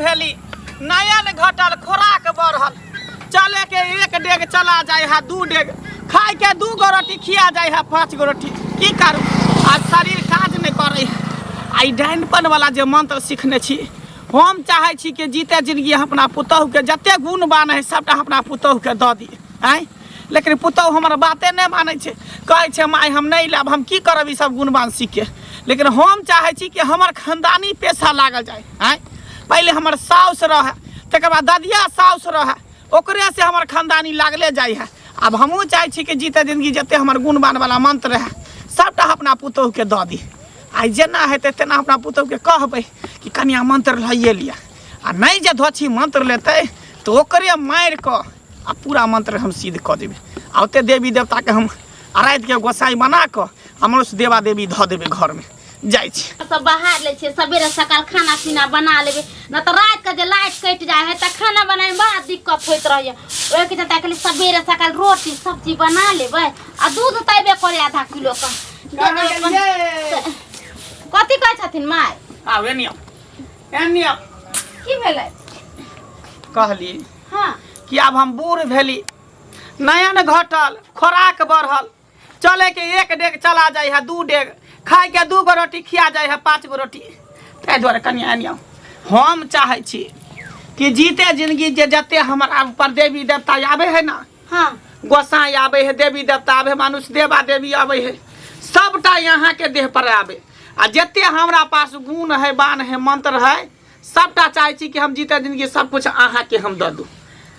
भेली, नयन घटल, खोराक बढ़ल, चले के एक डेग चला जाय है दू डेग, खाय के दू गो रोटी खिया जाय है पाँच गो रोटी। की करू, आज शरीर काज नहि करै है। आ ई डाइनपन वाला जे मंत्र सीखने छी, हम चाहै छी कि जीते जिंदगी हम अपना पुतहुके जते गुण बान है सबटा अपना पुतहुके दऽ दी। आँय, लेकिन पुतहु हमर बाते नहि मानै छै, कहै छै माय हम नहि लायब, हम की करब ई सब गुणवान सीखके। लेकिन हम चाहै छी कि हमर खानदानी पेशा लागल जाय। आँय, पहिले हमर साउस रहै, तकर बाद ददिया साउस रहै, ओकरे से हमर खानदानी लागले जाइ है। आब हमहूँ चाहै छी कि जीते जिंदगी जते हमर गुणवान वाला मंत्र रहै सबटा अपना पुतहुके दऽ दी। आइ जेना हेतै तेना अपना पुतहुके कहबै कि कनिया मंत्र लैए लिअ, आ नहि जे धोछी मंत्र लेतै तऽ ओकरे मारि कऽ आ पूरा मंत्र हम सिद्ध कऽ देबै। आ ओते देवी देवताके हम रातिके गोसाई बना कऽ हमरो से देवा देवी धऽ देबै घरमे। जाइ छी। सब बाहर लै छियै, सबेरे सकाल खाना पीना बना लेबै, न तऽ रातिके जे लाइट कटि जाइ है तऽ खाना बनाबैमे बड़ा दिक्कत होइत रहैए। ओहिके चलते खाली सबेरे सकाल रोटी सब्जी बना लेबै आ दूध तऽ अयबे करै आधा किलोके दे देबै अपन। कथी कहै छथिन माय? आब एनी आउ, एनी आउ। की भेलै? कहली कि आब हम बूढ़ भेली, नयन घटल, खोराक बढ़ल, चले के एक डेग चला जाय है दू डेग, खाय के दू गो रोटी खिया जाय है पाँच गो रोटी। ताहि दुआरे कनि आनि आउ। हम चाहै छी कि जीते जिंदगी जे जते हमर आब पर देवी देवता आबै है ना, गोसाई आबै है, देवी देवता आबै है, मनुष्य देवा देवी आबै है, सबटा यहाँ के देह पर आबै। आ जते हमरा पास गुण है, बान है, मंत्र है, सबटा चाहै छी कि हम जीते जिंदगी सब कुछ अहाँके हम दऽ दू,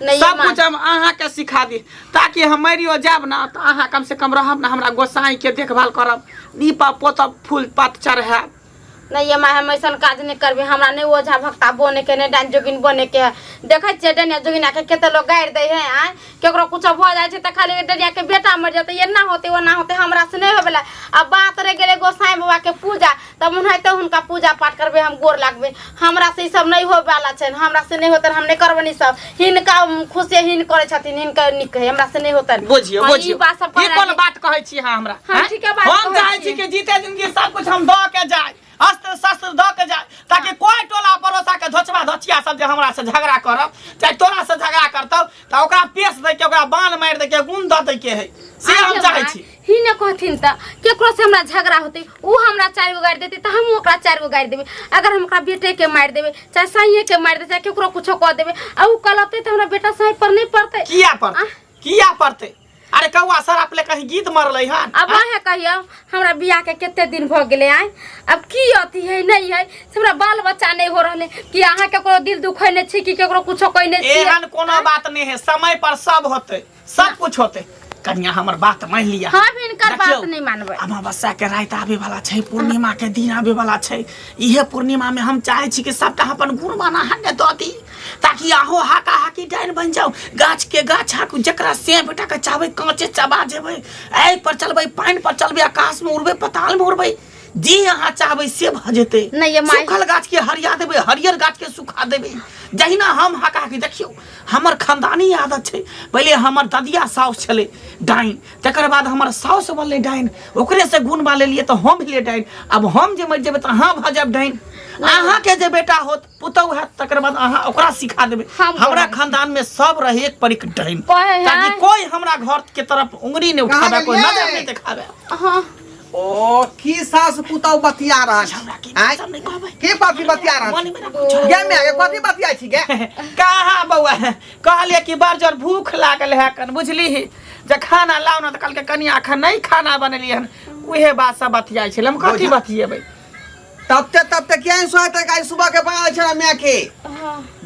नहीं सब माँ। कुछ हम अहाँके सिखा दी, ताकि हम मरियो जायब ना तऽ अहाँ कम से कम रहब ना, हमरा गोसाई के देखभाल करब, नीपब पोतब, फूल पात चढ़ायब। नहीं ये माँ, हम ऐसा काज नहीं करबे, हमरा नहीं ओझा भक्ता बने के, नहीं डाइन जोगिन बने के है। देखै छियै डनिया जोगिना के कते लोग गारि दै है, आँय केकरो कुछो भऽ जाइ छै तऽ खाली डनिया के बेटा मरि जेतै, एना होतै ओना होतै, हमरा से नहीं होय वला। आ बात रहि गेलै गोसाई बाबा के पूजा, तब ओनाहिते हुनका पूजा पाठ करबै, हम गोर लागबै। हमरा से ई सब नहीं होय वाला छै, हमरा से नहीं होतै, हम नहीं करबनि ई सब। हिनका खुशी हिन करै छथिन, हिनका नीक है, हमरा से नहीं होतनि। बुझियौ, हाँ, ई बुझियौ। बात सब ई कहै कोन बात कहै छी अहाँ हमरा? हम हैं? ठीके बात हम कहै चाहै छी छी। कि जीते जिंदगी सब कुछ हम दऽ के जाय, अस्त्र शस्त्र दऽ के जाय, ताकि कोई टोला पड़ोसा के धोचबा धोचिया सब जे हमरा से झगड़ा करब, चाहे तोरा से झगड़ा करतौ, तऽ ओकरा पेश दै के, ओकरा बाण मारि दै के, गुण दऽ दै के है, से हम आगे चाहै माय, छी। ही ने कहथिन तऽ केकरो से हमरा झगड़ा होतै, उ हमरा चारि गो गारि देतै तऽ हमहूँ ओकरा चारि गो गारि देबै। अगर हम ओकरा बेटेके मारि देबै, चाहे साइएके मारि देबै, चाहे केकरो कुछो कऽ देबै, आ उ कलपतै तऽ हमरा बेटा साइ पर नहि पड़तै? किया पड़तै? किया पड़तै? अरे कौआ शराब ले कहीं गीत मरलै हन? अब अहें कहियौ, हमरा बियाह के कते दिन भऽ गेलै, आँय अब की अथी है नहीं है, से हमरा बाल बच्चा नहीं हो रहलै, कि अहाँ केकरो दिल दुखैने छी कि केकरो कुछो कहने छी? एहन कोनो बात नहीं है, समय पर सब होतै, सब कुछ होतै। कनिया हमर बात मान लिया। हम हिनकर बात देखियौ, नहीं मानबै। अमावस्या के राति आबे वाला छै, पूर्णिमा के दिन आबे वाला छै। इहे पूर्णिमा में हम चाहे छी कि सबटा अपन गुण बना के दऽ दी, ताकि आहो हाका हाकी डाइन बन जाओ, गाछ के गाछ हाकू, जकरा सेब बेटा के चाहबै कांचे चबा जेबै, आगि पर चलबै, पानि पर चलबै, आकाश में उड़बै, पताल में उड़बै, जे अहाँ चाहबै से भऽ जेतै। नहि ये माय। सूखल गाछ के हरिया देबै, हरियर गाछ के सुखा देबै। जहिना हम हाका हाकी, देखियौ हमर खानदानी आदत छै, पहिले हमर ददिया साउस छलै डाइन, तकर बाद हमर साउस बनलै डाइन, ओकरे से गुण बा लेलियै तऽ हम भेलियै डाइन। आब हम जे मरि जेबै तऽ अहाँ भऽ जायब डाइन, अहाँके जे बेटा होत, पुतहु हैत, तकर बाद अहाँ ओकरा सिखा देबै। हम हमरा कोना? खानदान में सब रहे एक पर एक डाइन, कहे हैं। ताकि कोई हमरा घर के तरफ उंगली नहीं कहाँ उठावे, कोई गेलियै? नजर नहीं देखावे। हाँ। ओ की सास पुतहु बतिया रहल छी? हमरा की आँय? सब नहीं कहबै। की कथी बतिया रहल मन छी? में ना कुछ। गे माय गे, कथी बतिया छी गे? कहाँ बौआ, कहलिए कि बड़ जोर भूख लागल है कन, बुझली जे खाना लाओ ना, तऽ कहलकै कनिया अखन नहीं खाना बनेलियै हन, उहे बात सब बतियाइ छलै। हम कथी बुझा। बतियेबै? तबते तबते किया नहीं सोते? काल्हि सुबह के बना छै माय के।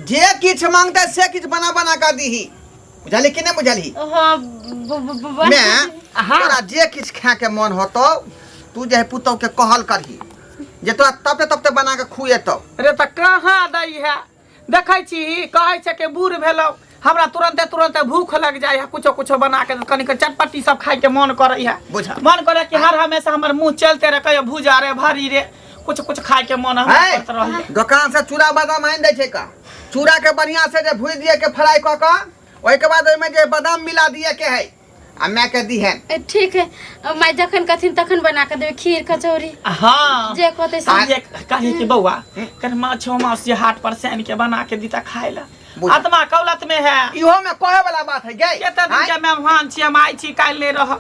जे किछ मांगते से किछ बना बना के दीही, बुझलही कि नहीं बुझलही? हाँ, ब- मैं हाँ। तोरा जे किछ खाए के मन होतो तू जे है पुतहु के कहल करही जे तोरा तबते तबते बना के खुएतौ। रे तऽ कहाँ दै है, देखै छी कहै छै कि बूढ़ भेलौ, हमरा तुरंते तुरंते भूख लग जाइ है, कुछो कुछो बना के कनी के चटपटी सब खाय के मन करै है। बुझा। मन करे कि हर हमेशा हमर मुंह चलते रहे, कहियो भूजा रे भरी रे, कुछ कुछ खाय के मन हमरा है? करत रहै। दोकान से चूड़ा बादाम आनि दै छै का, चूड़ा के बढ़िया से जे भूजि दिए के फ्राई कऽ कऽ, ओहिके बाद ओहिमे जे बादाम मिला दिए के है, आ माय के दीहन। ठीक है माय, जखन कहथिन तखन बना के देबै खीर कचौड़ी। हाँ। जे कहतै से। ये कही कि बौआ कन माछो मांस जे हाट पर से आनि के बना के दीता खाए ला। बुझ। आत्मा कौलत में है। इहो में कहे वाला बात है गई। केते दिन के मेहमान छी हम, आइ छी काल्हि नहीं रह।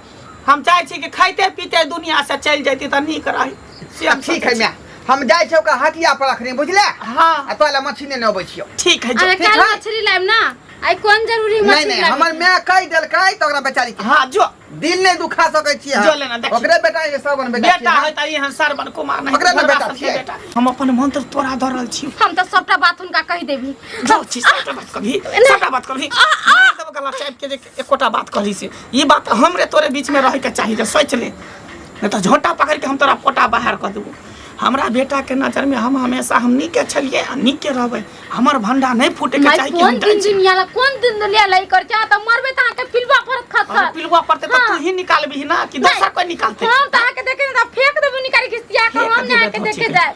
हम चाहे छी कि खाइते पीते दुनिया से चलि जैती तऽ नीक रही। से हम ठीक है सोचै छी। माय, हम जाइ छियौ ओकरा हटिया पर अखनी, बुझले? हाँ। आ तोरा मछली नेने अबै छियौ। ठीक है, जो। अरे ठीक काल्हि है। मछली लायब ना, आइ कोन जरूरी नहीं मछली नहीं, लाबे? हमर माय कहि देलकै तऽ ओकरा बेचारी के हाँ जो दिल नहीं दुखा सकै छियै हम। जो लेना, देखी। ओकरे बेटा के सरवन बेटा बेटा छियै। है तऽ एहन सरवन कुमार नहीं, ओकरे ने भोला बेटा सबके छियै। बेटा। हम अपन मंत्र तोरा दऽ रहल छी। हम तऽ सबटा बात हुनका कहि देबी। जो छी सबटा बात कभी, सबटा बात कभी। मारि देबो गला चापि के जे एकोटा बात कहली से। ई बात हमरे तोरे बीच में रहे के चाही, जे सोच ले, नहीं तऽ झोंटा पकड़ के हम तोरा पोटा बाहर कऽ देबो। हमरा बेटा के नजर में हम हमेशा हम नीके छलियै आ नीके रहबै। हमर भंडा नहीं फूटे के माय, चाही कि हम कोन जाइ दिन छी। दुनिया ला, कोन दिन दुनिया ला ई कर के? अहाँ तऽ मरबै तऽ अहाँके पिलुआ पड़त खत अरे खत। पिलुआ पड़तै तऽ हाँ। तू ही निकालबही ना कि दोसर कोई निकालतै? हम तऽ अहाँके देखे तऽ फेंक देबो निकालि के सिया के, फेंक हम नहि देबै अहाँके तऽ देखे ठीक। जायब।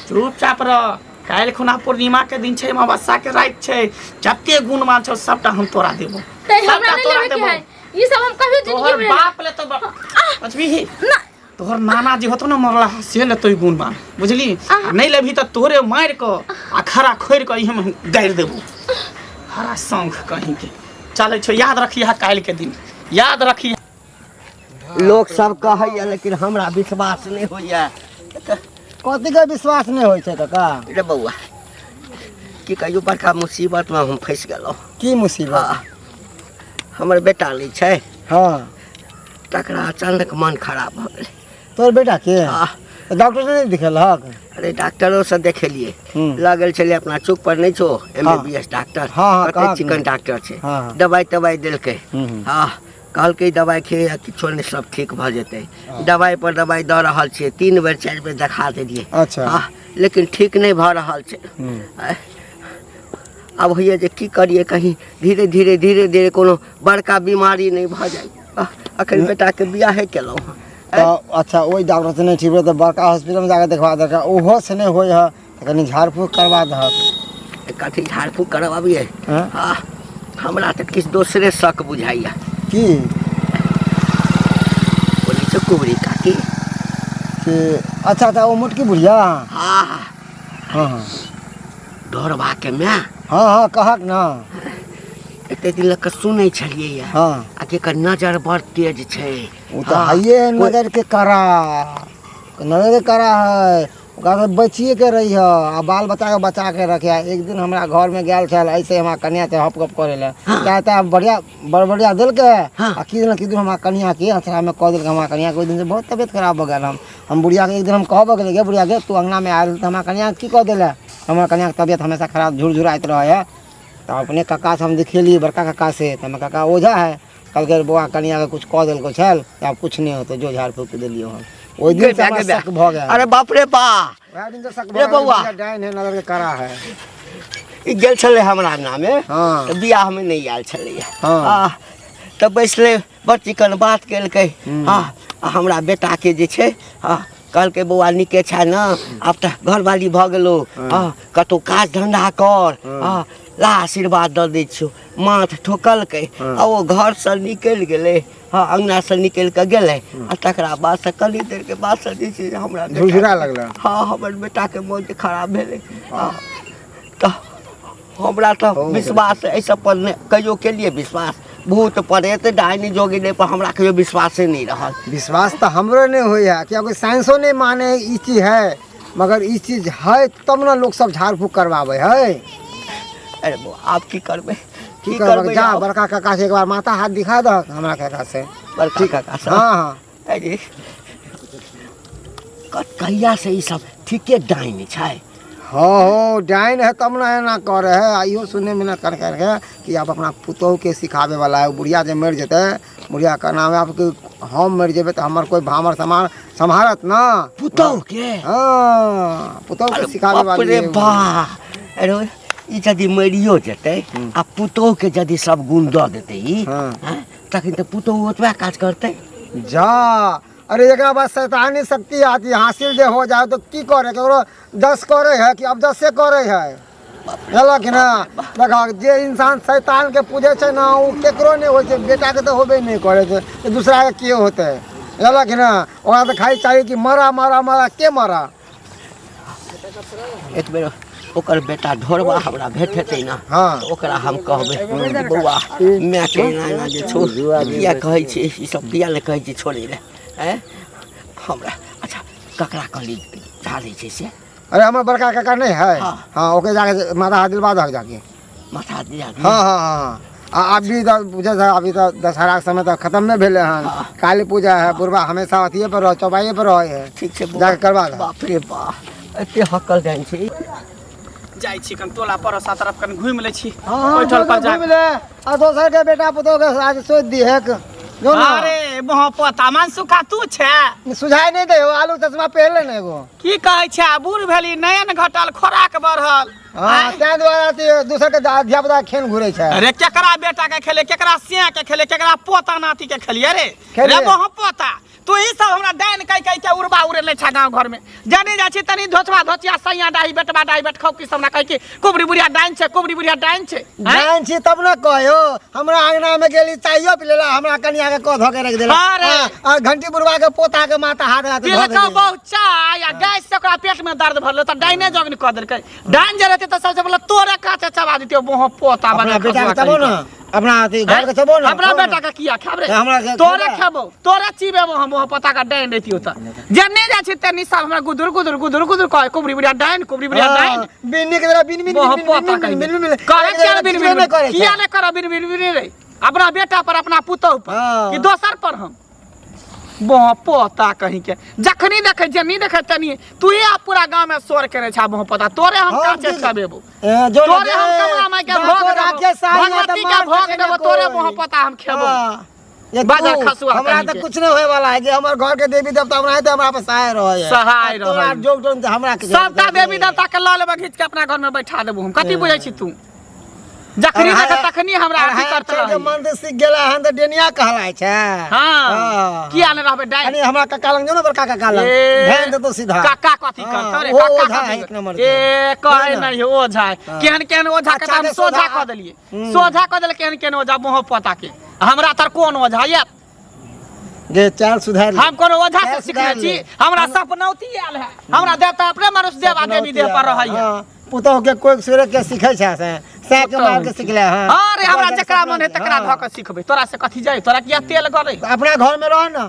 चुपचाप रह। काल्हि खुना पूर्णिमा के दिन छै, अमावस्या के राति छै, जते गुणवान छौ सबटा हम तोरा देबो। तऽ हमरा सबटा नहि तोरा लेबे के देबो। है ई सब, हम कहियो जिंदगी तोहर में बाप ले तो बचबीही ना। तोहर नाना जी होतो ना मरला से लेतो गुणवान, बुझली? आ नहीं लेबही तऽ तोरे मारि कऽ आ खड़ा खोरि कऽ इहे में गाड़ि देबो। हरा शौख कहीं के चलै छौ। याद रखिहे काल्हि के दिन, याद रखिहे। लोक सब कहैया लेकिन हमरा विश्वास नहि होइया। कथी के विश्वास नहि होइ छै काका? रे बौआ, की कहियो, बड़का मुसीबतमे हम फँसि गेलहुँ। की मुसीबत? हाँ, हमर बेटा नहि छै? हाँ। तकरा अचानक मन खराब भऽ गेलै। तोहर बेटा के? हाँ। तऽ डॉक्टर से नहि दिखेलक? अरे डॉक्टरोसँ देखेलियै। हम्म। लऽ गेल छलियै, अपना चौक पर नहि छौ एम हाँ। B S doctor? हाँ, हाँ, कते कहाँ? चिकन डॉक्टर छै। हाँ, हाँ। दवाइ तवाइ देलकै। हम्म। हँ, कहलकै दवाइ खे किछो नहि, सब ठीक भऽ जेतै। दवाइ पर दवाइ दऽ रहल छियै, 3 बेर 4 बेर देखा देलियै। अच्छा। हँ, लेकिन ठीक नहि भऽ रहल छै। हम्म। आब होइए जे की करियै, कहीं धीरे धीरे धीरे धीरे कोनो बड़का बीमारी नहि भऽ जाइ। अखन बेटाके बियाहे केलहुँ हँ। तऽ अच्छा, ओहि डॉक्टर से नहि ठीक भेल तऽ बड़का हॉस्पिटलमे जाकऽ देखबा दहक। ओहो से नहि होइ है तऽ कनि झाड़ फूक करबा दहक। कथी झाड़ फूक करबाबियै? हँ? आ, हमरा तऽ किछु दोसरे शक बुझाइया। की? बोलै छै कुबरी काकी। कि अच्छा अच्छा, ओ मोटकी बुढ़िया? हाँ। हाँ हाँ। डोरबाके माय। हाँ हाँ, कहक ना। एते दिन लऽ कऽ सुनै छलियै या हाँ। आ केकर नजर बड़ तेज छै। ओ तऽ हाँ, हइए है, नजर के कड़ा, नजर के कड़ा है। ओकरा से बचिए के रही है आ बाल बच्चा के बचा के रखे। एक दिन हमरा घर में गेल छल ऐसे हमरा कनिया से हप गप करे ला, चाहे तऽ बढ़िया बड़ बढ़िया देलकै। हाँ। आ की दिन की दिन हमरा कनिया के अथरा में कऽ देलकै। हमरा कनिया के ओहि दिन से बहुत तबियत खराब भऽ गेल। हम बुढ़िया के एक दिन हम कहबो गेलियै, गे बुढ़िया गे, तू अंगना में आयल तऽ हमरा कनिया के की कऽ देले? हमरा कनिया के तबियत हमेशा खराब झुरझुराइत रहै है। तऽ अपने काका से हम देखेलियै, बड़का काका से, तऽ हमर काका ओझा है। कहलकै बौआ, कनिया के कुछ कऽ देलको छल, तऽ आब कुछ नहि होतौ, जो झाड़ फूक देलियौ हम। ओहि दिन से हमरा शक भऽ गेल। अरे बाप रे बा। वएह दिन से शक रे भऽ गेल। बौआ। बुढ़िया डाइन है, नजर के कड़ा है। ई गेल छलै हमरा अंगनामे। हाँ। तऽ बियाहमे नहि आयल छलैया। हाँ। आ, तऽ बैसलै, बड़ चिकन बात केलकै। हँ, आ हमरा बेटाके जे छै, हँ, कहलकै बौआ नीके छै ने, आब तऽ घरवाली भऽ गेलौ, हँ, कतहु काज धन्धा कर, हँ, ला आशीर्वाद दऽ दै छियौ। माथ ठोकलकै आ ओ घरसँ निकलि गेलै। हँ, अङ्गनासँ निकलि कऽ गेलै आ तकरा बादसँ कनी देरके बादसँ जे छै से हमरा बेटा- झुरझुरा लगलै। हँ, हमर बेटाके मोन जे खराब भेलै। हँ, तऽ हमरा तऽ विश्वास एहि सब पर नहि कहियो केलियै विश्वास, भूत प्रेत डायनी जोगिनी पर हमरा कहियो विश्वासे नहि रहल। विश्वास तऽ हमरो नहि होइ है, कियाकि साइंसो नहि माने है ई चीज है, मगर ई चीज है तब ने लोक सब झाड़ फूक करवाबै है। अरे बौआ, आब की करबै? की करबै? जा आब? बड़का काका से एक बार माथा हाथ दिखा दहक हमरा काका से। बड़का काका से? हाँ हाँ। अरे कहिया से ई सब ठीके डाइन छै? हाँ हो, डाइन है तब ना एना करे है। आ इहो सुने में ना कर कर के कि आप अपना पुतोहु के सिखावे वाला है। बुढ़िया जे मरि जेतै, बुढ़िया का नाम है, आब हम मरि जेबै तऽ हमर कोई भामर समार सम्हारत ना। पुतोहु के? हाँ, पुतोहु के अरे सिखावे बाप वाली रे है वो। बा, अरे ई यदि मरियो जेतै आ पुतोहु के यदि सब गुण दऽ देतै ई, हाँ। हँ, तखन तऽ पुतोहु ओतबे काज करतै। जा, अरे एकरा बाद शैतानी शक्ति आती हासिल जे हो जाए तो की करे? केकरो 10 करे है कि अब 10 से करे है। बुझलक कि ना? देखहक जे इंसान शैतान के पूजै छै ने ओ केकरो नहि होइ छै, बेटाके तऽ होबे नहि करै छै तऽ दूसराके के होतै? बुझलक कि ना? ओकरा तऽ खाली चाही कि मरा मरा मरा के मरा। एक बेर ओकर बेटा ढोरबा हमरा भेटेतै ने। हाँ। तऽ ओकरा हम कहबै कि बौआ मायके एना एना जे छौ किया कहै छी ई सब, किया नहि कहै छी छोड़ै लए? आँय हमरा अच्छा ककरा कहली झाड़ै छै से? अरे हमर बड़का काका नहीं है। हाँ। हाँ, ओके जाके माथा हाथ दिलवा दहक जाके। माथा दिया? हाँ हाँ हाँ, आ अभी तऽ बुझै छै अभी तऽ दशहराके समय तऽ खतम नहि भेलै हन। हाँ। काली पूजा है, बुढ़बा हमेशा अथिए पर रह, चौपाइए पर रहै है। ठीक छै बौआ। जाके करवा दहक। बाप रे बाप, एते हकल जाइन छै। जाइ छी कन टोला पड़ोसा तरफ, कन घुमि लै छी। हाँ, ओहिठाम पर जा घुमि ले आ दोसर के बेटा पुतोह के आज सोच दिहेक जो ना। अरे मोह पोता मनसुखा तू छै? सुझाय नहि दे, आलू चश्मा पहिरले ने एगो। की कहै छै, बूढ़ भेली, नयन घटल, खोराक बढ़ल। हाँ, ताहि दुआरे अथी दोसर के धिया पुता खेल घुरै छै। अरे केकरा बेटा के खेले, केकरा सिया के खेले, केकरा पोता नाती के खेलिए रे? खेलिए। रे मोह पोता, तू ही सब हमरा डाइन कहि कहि के उड़बा उड़ेले छा गाँव घर में। जाने जाइ छी तनी धोचवा धोचिया सैया डाही बेटवा डाही बेटखौ की सब हमरा कहै कि कुबरी बुढ़िया डाइन छै, कुबरी बुढ़िया डाइन छै। आँय? जान छी तब ने कहियो हमरा अंगना में गेली चाइयो पी लेला, हमरा कनिया के कह धऽ के रख देला। अरे। हाँ, आ घंटी बुढ़वा के पोता के माथा हाथ हाथ धऽ पिलकौ देली। बहुत चाय आ गैस से ओकरा पेट में दर्द भरलो तऽ डाइने जोगनी कऽ देलकै। डाइन जे रहतै तऽ सबसे पहिले तोरे काचे चबा दितियौ मोह पोता अपना बना। बेटा के चबो ने, अपना अथी घर के चबो ने। अपना खाओ ने। बेटा के किया खाब रे? हमरा के तोरे खेबै। खेबो, तोरे चिबेबो हम मोह पोता का। डाइन रहतियौ तऽ जेने जाइ छी तेनी सब हमरा गुदुर गुदुर गुदुर गुदुर कहे कुबरी बुढ़िया डाइन, कुबरी बुढ़िया डाइन। हाँ, बिन्नी के तरह बिन बिन मोह बिन पोता बिन कहि बिन बिन बिन करे किया ने बिन बिन नहीं बिन? करे किया ने करब बिन बिन बिन रे? अपना बेटा पर, अपना पुतोह पर। हाँ। कि दोसर पर? हम मोह पोता कहीं के जखनी देखे जेनी देखे तनी तू ही आप पूरा गांव में शोर करे छा। मोह पोता तोरे हम हम काचे की- चबेबो। ए, जो तोरे हम कमला माई के भोग देबो, राखे साई भगवती के भोग देबो, तोरे मोह पोता हम खेबो। बाजार खसुआ हमरा कहीं तऽ के। कुछ नहीं होए वाला है जे हमर घर के देवी देवता हमरा है तऽ हमरा पर सहाय रहे है। सहाय आ तोरा रहै। जोग टोन से हमरा के सबटा देवी देवता के लऽ लेबै, घीच के अपना घर में बैठा देबो हम। कथी बुझै छी तू? जखनी देखे तखनी हमरा अथी करत के रही। मन से सीख गेला हन तऽ डेनिया कहलाय छै। हाँ, किया ने रहबै डाइन? कनी हमरा काका लग जो ने, बड़का काका लग। ए, ध्यान देतो सीधा। काका कथी हाँ, करतौ रे? ओ काका ओझा कथी है एक नंबर के। ए कहै ना? नहीं ओझा है। हाँ। केहन केहन ओझा के अच्छा तऽ हम के सोझा सोझा- कऽ देलियै, सोझा कऽ देलियै केहन केहन ओझा मोह पोता के। हमरा तर कोन ओझा ये? जे चाल सुधार ले। हम कोनो ओझा से चाल सिखने सुधार छी? ले। हमरा सपनौती आयल है, हमरा देवता अपने मनुष्य देवा देवी देह पर रहै है। हाँ, पुतोह के कोई सूरज के सिखै छै से सै के मार के सिखले। हाँ अरे हमरा जकरा मन है तकरा धऽ के सिखबै। तोरा से कथी जाय? तोरा किया तेल गरै? अपना घर में रह ना।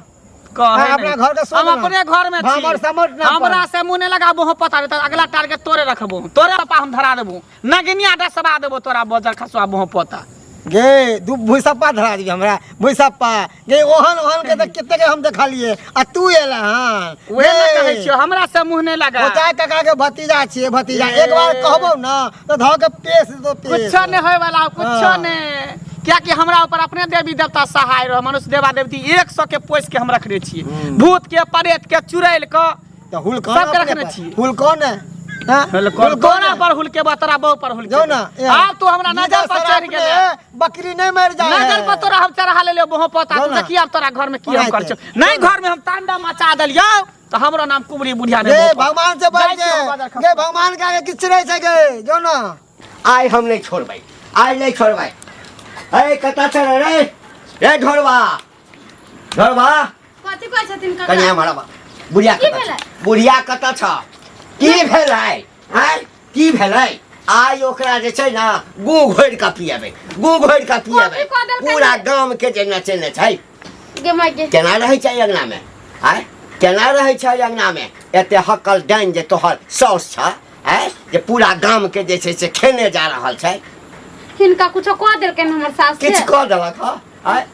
कहै हाँ, नहि। अपना घर के सोच हम ना। अपने घर में छी। हमर समझ ना हमरा पर। से मुँह नहि लगाबो हो पता नहीं, तऽ अगला टारगेट तोरे रखबो, तोरे पापा हम धरा देबो, नगिनिया डसबा देबो तोरा बजर खसुआ मोह पोता। गे दू भुसप्पा धरा दिबी हमरा भुसप्पा गे। ओहन ओहन के तऽ कते के हम देखलिए आ तू एला। हाँ उहे ने कहै छियौ, हमरा से मुँह नहि लगा। ओचा काका के भतीजा छियै भतीजा, एक बार कहबो ना तऽ धऽ के पेश दो पेश। कुछो नहीं होय वाला हो, कुछो हाँ। नहीं, कियाकि हमरा ऊपर अपने देवी देवता सहाय रह। मनुष्य देवा देवती 100 के पोस के हम रखने छियै, भूत के प्रेत के चुड़ैल के तऽ हुलकौन सबके अपने रखने पर। छियै। हुलकौन है। हाँ? हुलकौन तोरा पर हुलके बा, तोरा बहु पर हुलके जो ना आब तू हमरा नजर पर चढ़ गेले। बकरी नहीं मर जाए नजर पर तोरा हम चढ़ा लेलियो बहु पोता। जो तू ना। देखिए आब तोरा घर में की हम ओनाहिते। कर छौ। नहीं घर में हम तांडा मचा देलियो तऽ हमरो नाम कुबरी बुढ़िया गे नहीं बहु पोता। भगवान से बढ़ जाइ छियौ बाजार गे गे भगवान के आगे किछु नहीं छै गे, जो ना। आइ हम नहि छोड़बै, आइ नहि छोड़बै। अरे कतऽ छौ रे? रे ढोरबा, ढोरबा। कथी कहै छथिन काका? कनिया हमारा बा बुढ़िया की कतऽ भेलै? छौ? बुढ़िया कतऽ छ? की भेलै? आँय की भेलै? आइ ओकरा जे छै ने गू घोरि कऽ पियेबै, गू घोरि कऽ पियेबै। कथी कऽ देलकै पूरा रे? गाम के जे नचेने छै। गे माय गे। केना रहै छै अङ्गनामे? आँय केना रहै छै अङ्गनामे? एते हकल डाइन जे तोहर साउस छ, आँय जे पूरा गामके जे छै से खेने जा रहल छै। हिनका कुछो कह देलकनि हमर सास के? किछु कऽ देलक हँ? आँय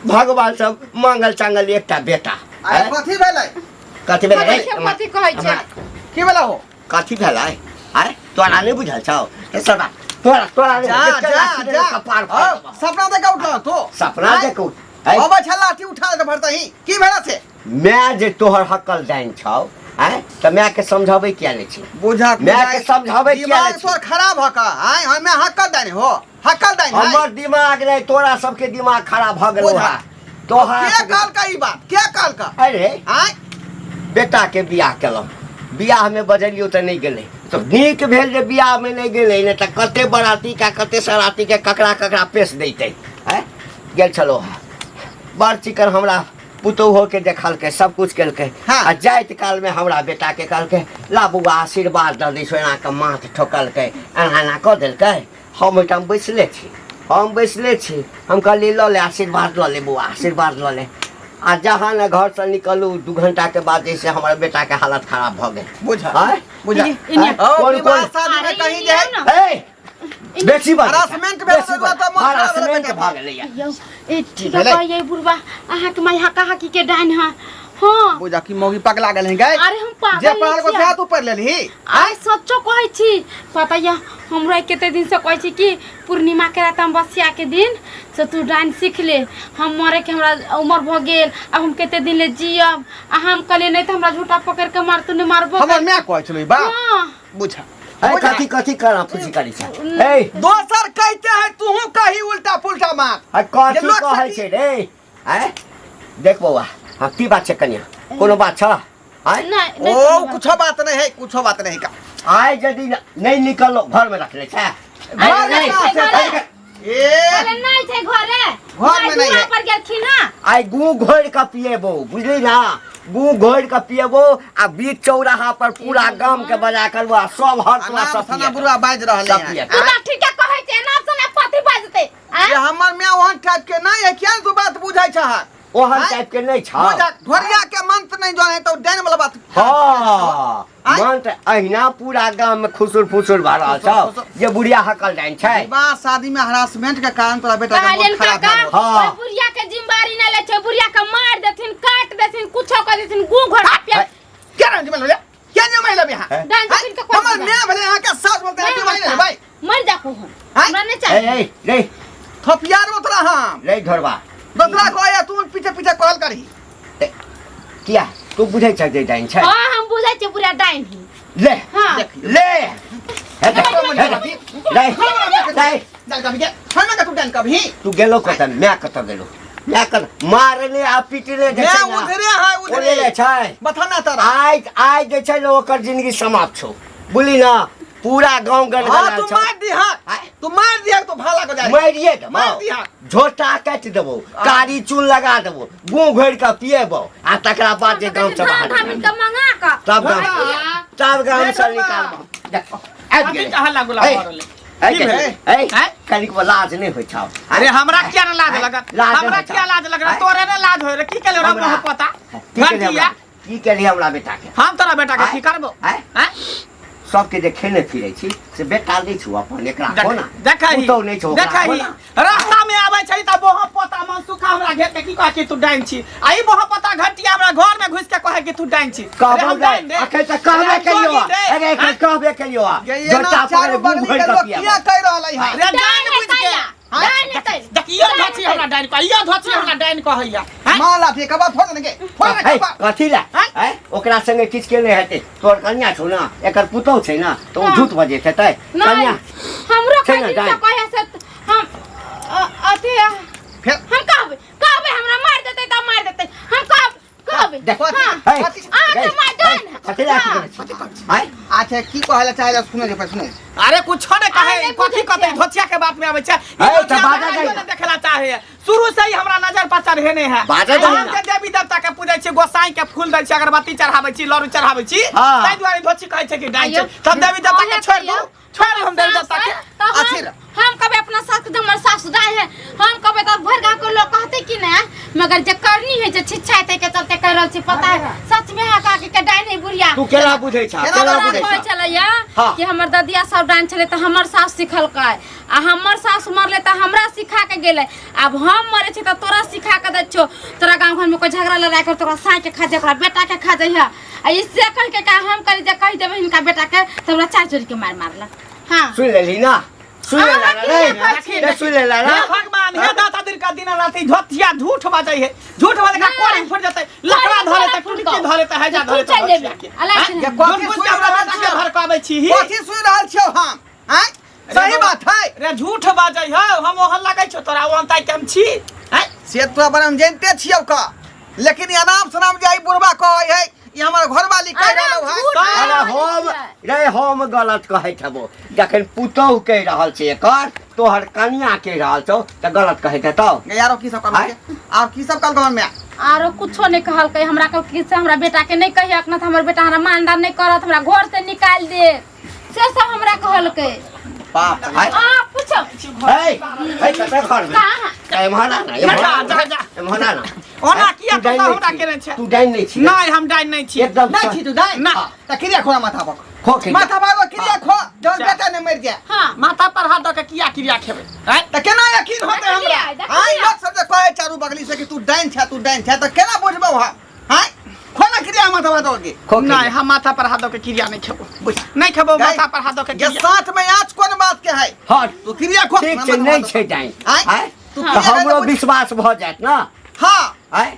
भगवान सब मांगल चांगल एकटा बेटा। आइ आँय? कथी भेलै? कथी भेलै रे? देखियौ कथी कहै छै। की भेलै हो? कथी भेलै? आँय तोरा नहि बुझल छौ हे सरबा? तोरा तोरा नहि जा बुझल? जा लाठी जा कपार फाड़ि औ, देबौ। सपना देख उठल तू? सपना आँय? देखू आँय? अबै छल लाठी उठा ले भरतही, की भेला से? माय जे तोहर हकल डाइन छौ, आँय तऽ मायके समझाबै किया नहि छी? बुझा माय के समझाबै किया दिमाग नहि छी? तोर खराब हक। आय हमे हकल दानी हो, हकल दानी आँय। हमर दिमाग नहि, तोरा सबके दिमाग खराब भऽ गेलौ। बुझा। है तोहरा के सबके- कहल का ई बात? के कहल का? अरे आय बेटा के बियाह केलहुँ, बियाह में बजलियौ तऽ नहि गेलै। तऽ नीक भेल जे बियाहमे नहि गेलै, नहि तऽ कते बराती का कते सराती के ककरा ककरा पेश दैतै। आँय, गेल छलहुँ हँ, बड़ चिकन हमरा पुतोहुके देखलकै, सब कुछ केलकै। हाँ। आ जाइत कालमे हमरा बेटाके कहलकै, ला बौआ आशीर्वाद दऽ दै छौ, एना कऽ माथ ठोकलकै, एना एना कऽ देलकै। हम ओहिठाम बैसले छी, हम बैसले छी, हम कहलियै लऽ ले आशीर्वाद, लऽ ले बौआ आशीर्वाद लऽ ले। आ जहाँ ने घरसँ निकलू, 2 घंटाके बाद जैसे हमर बेटाके हालत खराब भऽ गेल। बुझा आँय? बुझा। इन्ने- ओ कोन- विवाह कोन- शादी में अरे कहीं इन्ने जे आउ ना। ए, बेसी बाजै छै। हरासमेंट भेल बेसी तऽ बाजै। मोन खराब भेलै हरासमेंट बेटा। भऽ गेलैया। यौ ए ठीक है भेलै? कहियै बुढ़बा, अहाँके माय हका हकी के डाइन है। हाँ बुझा की मौगी पगला गेल है गए। अरे हम पागल जे नहि पढ़ल को छियै। से तू पढ़ लेलही। आइ सच्चो कहै छी, पता यऽ हमरा कते दिन से कहै छी कि पूर्णिमा के रात अमावस्या के दिन से तू डाइन सीख ले, हम मरे के हमरा उम्र भऽ गेल, अब हम कते दिन ले जियब। आ हम कहलियै नहि तऽ हमरा झूठा पकड़ के मारतू, नहि मारबो। हमर माय कहै छलै बा। हाँ। बुझा ए, कथी कथी करा फुसी करी छै? ए दोसर कहते है तूहू कही उल्टा पुल्टा बात। आ कथी जे लोक कहै सकी- छै रे? आँय देख बौआ, हाँ की बात छै कनिया, कोनो बात छ? आँय नहीं नहीं ओ कोनो बात। कुछो बात नहीं है, कुछो बात नहीं का। आइ यदि नहि निकललो घरमे रखले छै। घर में नहीं कहाँ छै से- घरे। ए अरे नहीं छै घरे, घर में नहीं दुरा है। पर गेलखिन हँ। आइ गू घोरि कऽ पिएबो, बुझली ना? गू घोरि कऽ पिएबो आ बीच चौराहा पर पूरा गाम के बजा कर आ सब हर अनाम सब सना पिएतौ। बुढ़वा बाजि रहले सब हैं। पिएतौ। तू तऽ ठीके कहै छै, एना सुना कथी बाजतै? आँय? जे हमर माय ओहन टाइप के नहीं है, किया तू बात बुझै छह? ओहन आँय? टाइप के नहि छ। बुझा ढोरिया के मंत्र नहीं जाने तो डाइन वाला बात। हाँ आँय? मन तऽ अहिना पूरा गाम में खुसुर फुसुर भऽ रहल छौ फुसुर। जे बुढ़िया हकल डाइन छै। विवाह शादी में हरासमेंट के कारण तोरा बेटा के मोन कहलियन खराब काका, भए गेल। हाँ। ओहि बुढ़िया के जिम्मेदारी नहि लै छै, बुढ़िया के मारि देथिन, काटि देथिन, कुछो कर देथिन, गू घर पे क्या नाम जिम्मेदारी ले? क्या जिम्मेदारी लेबे यहाँ? हैं? डाइन हैं? जोगिन के कोई हमर जिम्मेदारी। माय भेलै अहाँके सास बोलते हैं, नहि जिम्मेदारी हमरा लेबै। मरि जा कहूँ, आँय? हमरा नहि ए चाही। ए रे थपियार में तोरा हम रे ढोरबा दोसरा कहै तू पीछे पीछे कहल करही। किया तू बुझै छ जे डाइन छै? हाँ हम बुझै छियै बुढ़िया डाइन ही। ले हाँ। ले हे देख, हे देख, ले ले डाइन कभी के छोड़ ना तू डाइन कभी। तू गेलो कतऽ? माय कतऽ गेलो? माय कतऽ मारने आ पीटने जे माय छै ना, उधरे है, उधरे। ओरे छै। बता ना तोरा। आइ आइ जे छै ने ओकर जिंदगी समाप्त छौ, बुझली ना? पूरा गाँव गड़गड़ायल हाँ तू छौ। मार दिहा, आँय? तू मार दिहा तो भाला को जाए। मारिए देबौ, मार दिहा। झोटा काटि देबौ, कारी चून लगा देबौ, गूँ घोरि कऽ पिएबौ आ तकरा बाद जे गाँव से धान बाहर धामिन के मंगा कऽ तब गाँव हाँ। तब गाँव से निकालबौ। देखो, आबि कथी गेलै। के हल्ला गुल्ला ए, भऽ रहलै? ए, की भेलै? ए, आँय? कनिक लाज नहि होइ छौ? अरे हमरा किया ने लाज लगत? लाज हमरा होइ छौ। किया लाज लगत? आँय? तोरे ने लाज होय रे, की केले रे हमरा? मोह पता की केलियै घंटिया? हमरा? की केलियै हमरा बेटा के? हम तोरा बेटा के आँय? की करबो? आँय? आँय? सबके जे खेने फिरै छी से बेटा नहि छौ अपन, एकरा हो ना देखही पुतहु नहि छौ ओकरा, हो देखही ना। रास्ता में आबै छै तऽ बोह पोता मन सुखा हमरा घेर के की कहै कि तू डाइन छी, आ ई बोह पोता घंटिया हमरा घर में घुसि के कहै कि तू डाइन छी। अरे कहबो हम डाइन रे। अखन तऽ कहबे अरे हम केलियौ जोगी रे। अरे एखन आँय? कहबे केलियौ ये ये ना झोटा चारू पकड़े मुँह बगली भरि के कऽ लोग पियाबो। किया कहि रहलै है? अरे डाइन डाइन बुझि के। हेतै या, डाइन हेतै। देखियो धोची हमरा डाइन कहैया, धोची हमरा डाइन कहैया। आँय? माँ लाथी कबा फोड़ देने के, फोड़ दे हे, कबा। कथी ला? आँय? आँय? ओकरा संगे किछु के नहि हेतै, तोहर कनिया छौ ना, एकर पुतहु छै ना, तऽ ओ झूठ बजैत हेतै। नहीं कनिया हमरो छै ना कहि दिन से डाइन? कहै से हम अथी फिर हम कहबै, कहबै हमरा मारि देतै तऽ मारि देतै, हम कहब कहबै। देख, हाँ। हे, कथी- अहाँके हे, माय डाइन है। कथी ला अथी करै छी? आँय? अच्छा की कहै ला चाहै सुनै जे सुनै। अरे कुछो नहीं कहे, अरे नहीं कथी बुझै कहते छियै। धोचिया के बात में आबै छै। ई है, धोचिया तऽ बाजऽ हमरा दही कहियो ना। नहि देखला चाहे, शुरू से ही हमरा नजर पर चढ़ेने है। बाजऽ दही हम ना। जे देवी देवता के पूजै छी, गोसाई के फूल दै छी, अगरबत्ती चढ़ाबै छी, लड्डू चढ़ाबै छी, हाँ। ताहि दुआरे धोची कहै छै कि डाइन छै। आइयो। तब देवी देवता के अहाँ छोड़ि दू, कहियौ। छोड़ि दू हम देवी देवता के। तऽ हम अथी रह। हम कहबै अपना सास के, हमर सास दाय है, हम कहबै तऽ भरि गाँव के लोग कहतै कि नहि, मगर जे करनी है जे छिच्छा के चलते कहि रहल छी, पता है सच में है काकी के डाइन है बुढ़िया। तू केना बुझै छह? केना केना हमरा बुझै कहै छह? छलैया हाँ। कि हमर ददिया सब डाइन छलै तऽ हमर सास सिखलकै, आ हमर सास मरलै तऽ हमरा सिखा के गेलै, आब हम मरै छी तऽ तोरा सिखा के दै छियौ, तोरा गाँव घरमे कोइ झगड़ा लड़ाइ कर तोरा साँइ के खा जाय, ओकरा बेटा के खा जइहे। आ ई से कहि के का हम करी जे कहि देबै हिनका बेटा के तऽ हमरा चारि चोरी के मारि मारलक। हाँ सुनि लेलही ना? सुनि अहाँ लेला की रे? कहै छी? रे, सुनि लेला ना? हे भगवान, हे दाता दिन का दिन राति झोथिया झूठ बजै है, झूठ बजै का कोरी फुट जेतै, लकड़ा धरे त टुटकी धरे त हैजा धरे त तू चलि धोतिया जेबही। के। अलाइ आँय? छै ने। ये कथी झूठ सुनि के हमरा रहल बेटा के छियौ? भड़काबै छी ही। कथी सुनि रहल छियौ हम? आँय? सही बात है। रे झूठ बाजै है, हम ओहन लगै छौ तोरा, ओहन ताइ के हम छी? आँय? से तोरा बारे में जानते छियौ का, लेकिन ई अनाम शनाम जे ई बुढ़बा कहै है, ई हमर घरवाली कहि अरे रहलौ है। झूठ अरे बाजै हम छै। रे हम गलत कहैत हेबो जखन पुतोहु कहि रहल छै एकर तोहर कनिया कहि रहल छौ तऽ गलत कहैत हेतौ। गे यारो की सब आँय? कहलकै आर की सब कहलकै हमर माय? आरो कुछो नहीं कहलकै हमरा, कहलकै से हमरा बेटा के नहीं कहियक न तऽ हमर बेटा हमरा मानदान नहीं करत, हमरा घर से निकालि देत, से सब हमरा कहलकै। बाप रे। आँय? आ पूछो हे हे कतऽ घर में? कहाँ? एम्हर आ ना, एम्हर आ जा, ना, जा। एम्हर आ ना। ओना किया तू डाइन तू नहि हमरा छी। केने छै? तू डाइन नहि छी। नहि, हम डाइन नहि छी। एकदम नहीं छी तू डाइन? ना। तऽ क्रिया खोला माथा पर। खो क्रिया। माथा पर क्रिया खो, जहन बेटा नहि मरि जाए। हाँ। माथा पर हाथ दऽ के किया क्रिया खेबै? आँय? तऽ केना यकीन होतै देखलियै, हमरा? देखलियै। आँय, लोक सब जे कहै चारू बगली से कि तू डाइन छै, तू डाइन छै, तऽ केना बुझबौ हम? आँय, खो ना क्रिया माथा पर दऽ के। खो क्रिया। नहि, हम माथा पर हाथ दऽ के क्रिया नहि खेबो, नहि खेबो गई। माथा पर हाथ दऽ के जे क्रिया। साथ में आँच कोन बात के है? हँ तू क्रिया खो। ठीक छै, नहि छै डाइन। आँय? आँय? तू तऽ क्रिया हमरो खाइ तऽ विश्वास भऽ जायत ना। हाँ। आँय?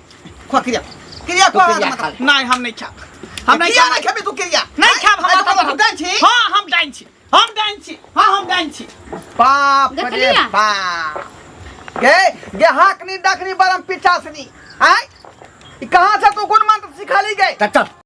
खो क्रिया, क्रिया तू खो। क्रिया माथा खा ले। नहि, हम नहि खायब, हम नहि किया खायब। नहि खेबी तू क्रिया? नहि खायब हम आँय, माथा पर तू हाथ। डाइन छी? हाँ, हम डाइन छी, हम डाइन छी, हाँ हम डाइन छी। बाप रे देखलियै? बाप, गे गे हाकनी डकनी बरम पिचासनी। आँय, ई कहाँ से तू गुण मंत्र सिखा ली गई? तऽ चल।